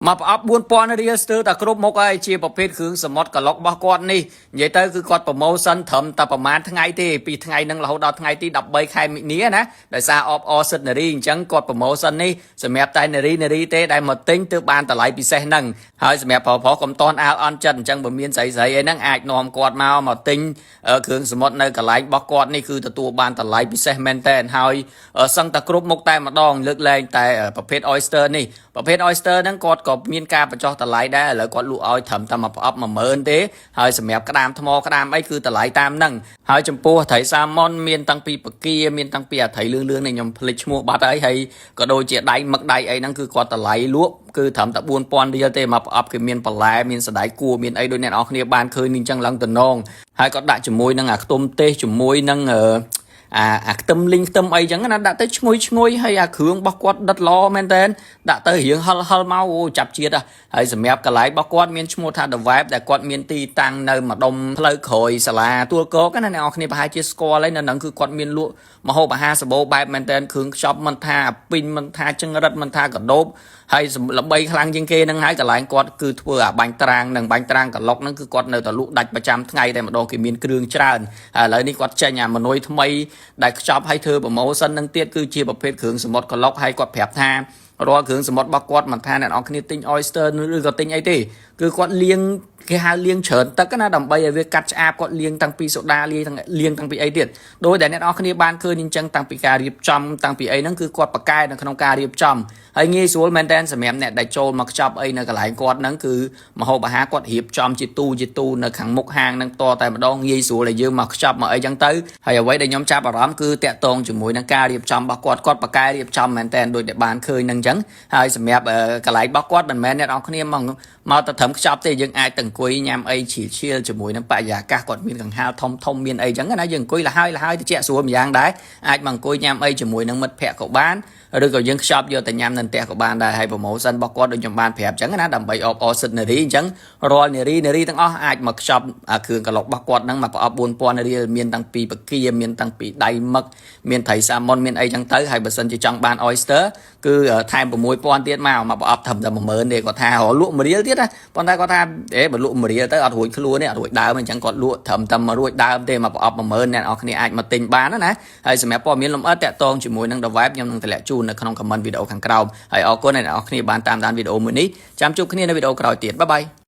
មកប្រអប់4000រៀលស្ទើរតែគ្រប់មុខហើយជាប្រភេទគ្រឿងសមុទ្រក្លុករបស់គាត់នេះនិយាយទៅគឺគាត់ promotion ត្រឹមតែប្រហែលថ្ងៃទេពីថ្ងៃហ្នឹងរហូតដល់ថ្ងៃទី13ខែមិនិនាណាដោយសារអបអរសិទ្ធិនារីអញ្ចឹងគាត់ promotion នេះសម្រាប់តែនារីនារីទេដែលមកទិញទើបបានតម្លៃពិសេសហ្នឹងហើយសម្រាប់ប្រុសប្រុសកុំតន់អាលអន់ចិត្តអញ្ចឹងបើមានស្រីស្រីអីហ្នឹងអាចនាំគាត់មកមកទិញគ្រឿងសមុទ្រនៅកន្លែងរបស់គាត់នេះគឺទទួលបានតម្លៃពិសេសមែនតើហើយសឹងតែគ្រប់មុខតែម្ដងលើកលែងតែប្រភេទ oyster នេះប្រភេទ oyster ហ្នឹងគាត់ក៏មានការបញ្ចុះតម្លៃដែរឥឡូវគាត់លក់ឲ្យត្រឹមតែមួយប្រអប់10000ទេហើយសម្រាប់ក្តាមថ្មក្តាមអីគឺតម្លៃតាមហ្នឹងហើយចំពោះត្រីសាម៉ុនមានតាំងពីពគាមានតាំងពីអាត្រីលឿងលឿងនេះខ្ញុំភ្លេចឈ្មោះបាត់ហើយហើយក៏ដូចជាដៃមឹកដៃអីហ្នឹងគឺគាត់តម្លៃលក់គឺត្រឹមតែ4000រៀលទេមកប្រអប់គេមានបន្លែមានសណ្តែកគួរមានអីដូចអ្នកនរគ្នាបានឃើញនេះអញ្ចឹងឡើងតំណងហើយក៏ដាក់ជាមួយនឹងអាខ្ទុំទេសជាមួយនឹងអឺ អាអាខ្ទឹមលីងខ្ទឹមអីចឹងណាដាក់ទៅឈ្ងុយឈ្ងុយហើយអាគ្រឿងរបស់គាត់ដិតល្អមែនតើដាក់ទៅរៀងហិលហិលមកអូចាប់ជាតិហើយសម្រាប់កន្លែងរបស់គាត់មានឈ្មោះថា The Vibe ដែលគាត់មានទីតាំងនៅម្ដុំផ្លូវក្រោយសាលាទួលគោកណាអ្នកនរគ្នាប្រហែលជាស្គាល់ហើយនៅនឹងគឺគាត់មានលក់ម្ហូបអាហារសម្បូរបែបមែនតើគ្រឿងខ្ចប់មិនថាអាពីងមិនថាចង្រិតមិនថាកដោបហើយល្បីខ្លាំងជាងគេនឹងហើយកន្លែងគាត់គឺធ្វើអាបាញ់ត្រាងនិងបាញ់ត្រាងក្លុកហ្នឹងគឺគាត់នៅតែលក់ដាច់ប្រចាំថ្ងៃតែម្ដងគេមានគ្រឿងច្រើនហើយឥឡូវនេះគាត់ចេញអាម៉នុយថ្មីដែលខ្ចប់ឲ្យធ្វើ promotion នឹងទៀតគឺជាប្រភេទគ្រឿងសមុទ្រក្លុកហើយគាត់ប្រាប់ថារាល់គ្រឿងសមុទ្ររបស់គាត់មិនថាអ្នកនរគ្នាទិញ oyster ឬក៏ទិញអីទេគឺគាត់លាងគេហៅលាងច្រើនទឹកណាដើម្បីឲ្យវាកាត់ឆ្អាបគាត់លាងតាំងពីសូដាលាងតាំងលាងតាំងពីអីទៀតដោយដែលអ្នកនរគ្នាបានឃើញអញ្ចឹងតាំងពីការរៀបចំតាំងពីអីហ្នឹងគឺគាត់ប្រកែនៅក្នុងការរៀបចំហើយងាយស្រួលមែនតើសម្រាប់អ្នកដែលចូលមកខ្ចប់អីនៅកន្លែងគាត់ហ្នឹងគឺម្ហូបអាហារគាត់រៀបចំជាទូជាទូនៅខាងមុខហាងហ្នឹងតតែម្ដងងាយស្រួលឲ្យយើងមកខ្ចប់មកអីចឹងទៅហើយអ្វីដែលខ្ញុំចាប់អារម្មណ៍គឺតាក់ទងជាមួយនឹងការរៀបចំរបស់គាត់គាត់ប្រកែរៀបចំមែនតើដោយដែលបានឃើញហ្នឹងចឹងហើយសម្រាប់កន្លែងរបស់គាត់មិនមែនអ្នកនរគ្នាមកមកទៅត្រឹមខ្ចប់ទេយើងអាចទៅអង្គុយញ៉ាំអីឈៀលឈៀលជាមួយនឹងបរិយាកាសគាត់មានកង្ហាលធំធំមានអីចឹងណាយើងអង្គុយលហើយលហើយតិចស្រួលម្យ៉ាងដែរអាចមកអង្គុយញ៉ាំអីជាមួយនឹងមិត្តភ័ក្តិក៏បានឬក៏យើងខ្ចប់យកទៅញ៉ាំនៅផ្ទះក៏បានដែរហើយ promotion របស់គាត់ដូចខ្ញុំបានប្រាប់ចឹងណាដើម្បីអបអរសិទ្ធិនារីអញ្ចឹងរាល់នារីនារីទាំងអស់អាចមកខ្ចប់គ្រឿងក្លុករបស់គាត់ហ្នឹងមកប្រអប់4000រៀលមានតាំងពីបកាមានតាំងពីដៃមឹកមានត្រីសាម៉ុនមានអីចឹងទៅហើយបើសិនជាចង់បាន oyster គឺថែម6000ទៀតមកមកប្រអប់ត្រឹមតែ10000ទេគាត់ថារលក់1រៀលទៀតណាប៉ុន្តែគាត់ថាអេបើលក់1រៀលទៅអត់រួចខ្លួនទេអត់រួចដើមអញ្ចឹងគាត់លក់ត្រឹមតែមករួចដើមទេមកប្រអប់10000អ្នកនរគ្នាអាចមកទិញបានណាហើយសម្រាប់ព័ត៌មានលម្អិតតាក់ទងជាមួយនឹង The Vibe ខ្ញុំនឹងទម្លាក់ជូននៅក្នុង comment វីដេអូខាងក្រោមហើយអរគុណអ្នកនរគ្នាបានតាមដានវីដេអូមួយនេះចាំជួបគ្នានៅវីដេអូក្រោយទៀត bye bye.